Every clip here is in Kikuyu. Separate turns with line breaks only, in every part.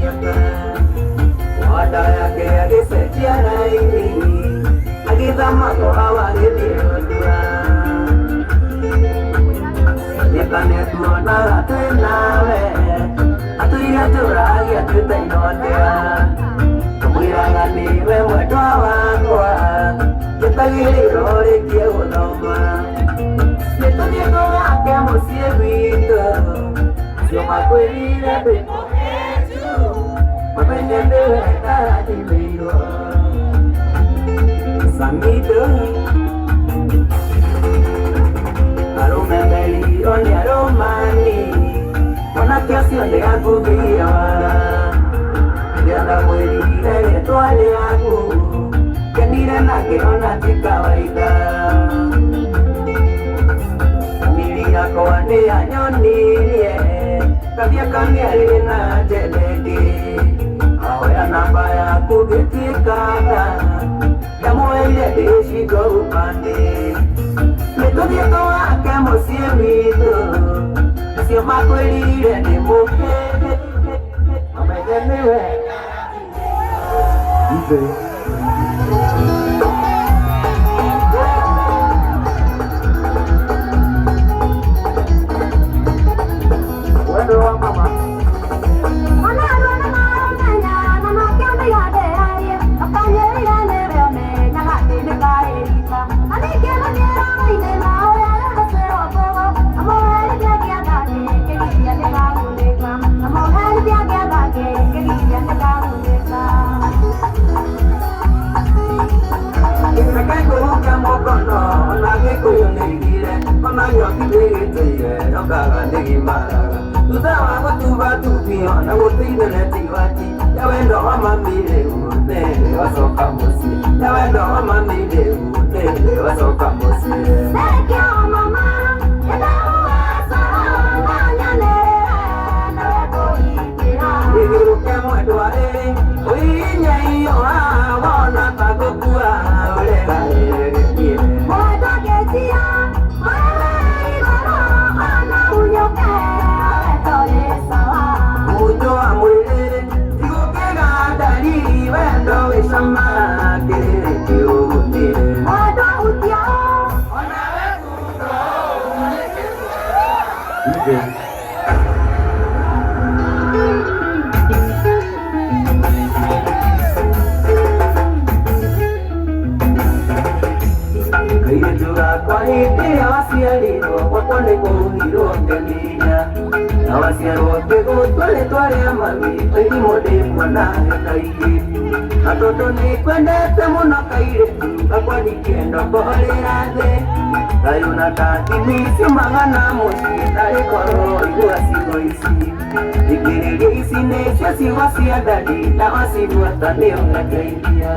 mĩaka. Wanda yake agĩcenjia raini, agĩthama kwa agĩthiĩ Lodwar. Mĩaka nĩatuonaga twĩ nawe, atũire tũragia twĩtainotĩa. Tũmwĩraga nĩwe mwendwa wakwa, njĩtagĩrĩra ũrĩkie gũthoma. Nĩtũthiĩ tũgake mũciĩ gwitũ, acio makwĩrire ndĩ mũhĩnju, mamenye nĩwe ndarathimĩirwo. Samido arũme merirwo nĩ arũmani, mwanake ũcio nĩ akũngĩgia wara. Rĩrĩa ndamwĩrire rĩtwa rĩaku, kenire na ngĩona ti kawaida. Mĩri yakwa nĩ yanyonirie kathia kamĩarĩ na njenda ĩngĩ. Ahoya namba yaku ngĩtuĩka tha, ndamwoeire ndĩcingo upande. Nĩtũthiĩ tũgake mũciĩ witũ, acio makwĩrire nĩ mũhĩndĩ, mamenye nĩwe.
DJ.
Wendo wa mama. Reke ngũhuke mũkono ona Gĩkũyũ nĩaigire ona nyoki ndĩgĩtĩire yokaga ndĩgimaraga thutha wa gũtubatubio na gũteithana tigwati ya wendo wa mami rĩu nĩrĩ wacoka mũciĩ ya wendo wa mami rĩu nĩrĩ wacoka mũciĩ. Gĩgĩrũke mwendwa ĩ ũinyaiyo wona ta ngũkua ũregarĩrĩtie. Mũnjo wa mwĩrĩ tigũkĩga ndariri wendo wĩ cama kĩrĩrĩ kĩũgũthĩre.
DJ.
Kairĩtu gakwa hĩndĩ ĩrĩa waciarirwo gwakwa nĩ kũhuhirwo ngeninya na waciarwo ngĩgũtua rĩtwa rĩa mami irimũ ndĩkuonaga kaingĩ na tondũ nĩngwendete mũno kairĩtu gakwa ndingĩenda kũhorera thĩ thayũ na ndathimi ciumaga na mũciĩ narĩ korwo igua ciugo ici thikĩrĩria ici nĩcio ciugo cia ndadi na wacibuata nĩ ũgateithia.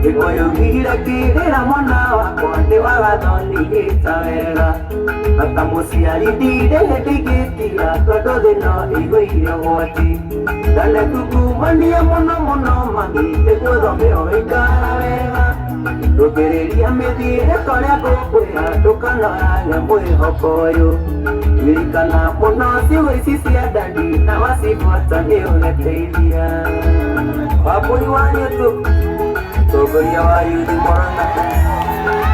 Gĩkũyũ gire kĩrĩra mwana wakwa nĩ wagathonigĩta wega na ta mũciari ndirĩ hĩndĩ ingĩtiga tondũ thĩ no ĩihũire ũgwati ndanetungumania mũno mũno mami nĩguo thome ũikara wega ndũngĩrĩria mĩthiĩre torĩa ngũkwĩra ndũkanorage mwĩhoko ũyũ ririkana mũno ciugo ici cia ndadi na wacibuata nĩ ũgeteithia. Wambũi wa Nyũtũ mũtongoria wa yuthi Murang'a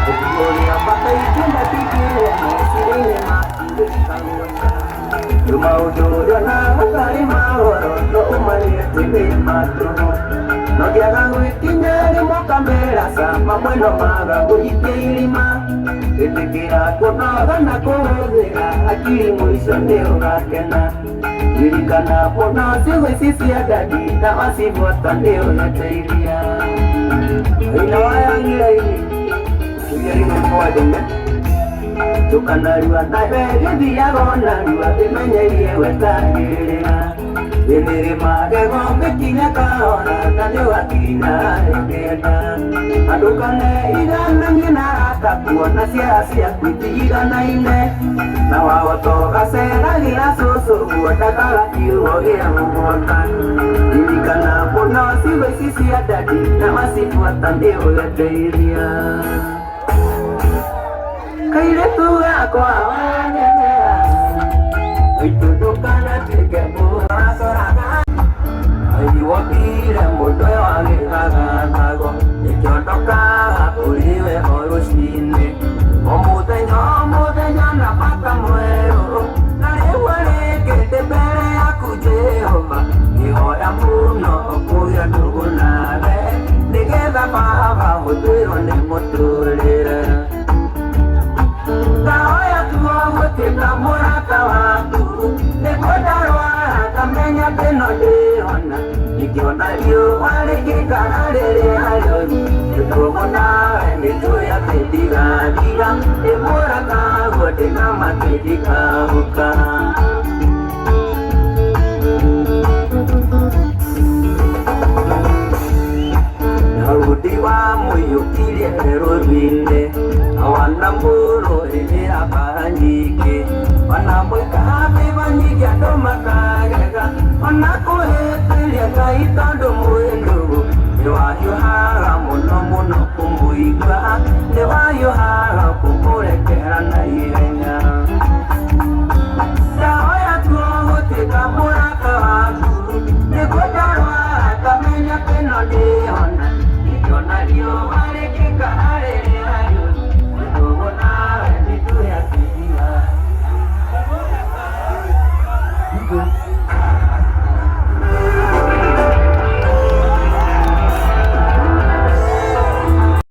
ũkĩũria makaingĩ matingĩre meciria-inĩ maku gĩkaguoya rĩu maũndũ ũrĩona matarĩ ma goro no ũmanye atĩ nĩ ma tũhũ no ngĩaga gwĩkinya rĩmwe ũkamera cama mweno maga gũikia irima ĩtĩkĩra kũnoga na kũhũthĩra hakiri mũico nĩ ũgakena ririkana mũno ciugo ici cia ndadi na wacibuata nĩ ũgeteithia. Ina wayangiraini ugeri tũkanarua nawe gĩthiaga onarua ĩmenyerie wetagĩrĩra ĩmĩrĩ magego mĩkinya kahora na nĩ wakinya ĩkĩenda andũ kane igananie na arata kuona ciara ciaku itiganaine na wahota ũgaceragĩra cũcũ guo ndakaga kiugo gĩa mũgwaka ririkana mũno ciugo ici cia ndadi na wacibuata nĩ ũgeteithia. Kairĩtu gakwa wanyene Maitũ ndũkanatuĩke mũracoraga wokire mũndũ ũyũ agĩthagathago nĩkĩondokaga kũrĩ we o rũcinĩ o mũthenya o mũthenya na bata mwerũ na rĩu rĩngĩ ndĩ mbere yaku Jehova ngĩhoya mũno kũgĩa ndũgũ nawe nĩgetha baba ũtuĩrwo nĩ mũtũrĩre ndahoya tuo gũtuĩka mũrata waku nĩguo ndarwara ngamenya ndĩno ndĩhona ingĩona riũa rĩkĩng'ara rĩrĩa rĩũru ndũgũ nawe nĩnjũĩ atĩ ndigathira ndĩ mũrataguo ndĩna ma atĩ ndikahuka. Daudi wamũiyũkirie rũru-inĩ wanamũrũĩrĩra mbara nyingĩ wanamwĩka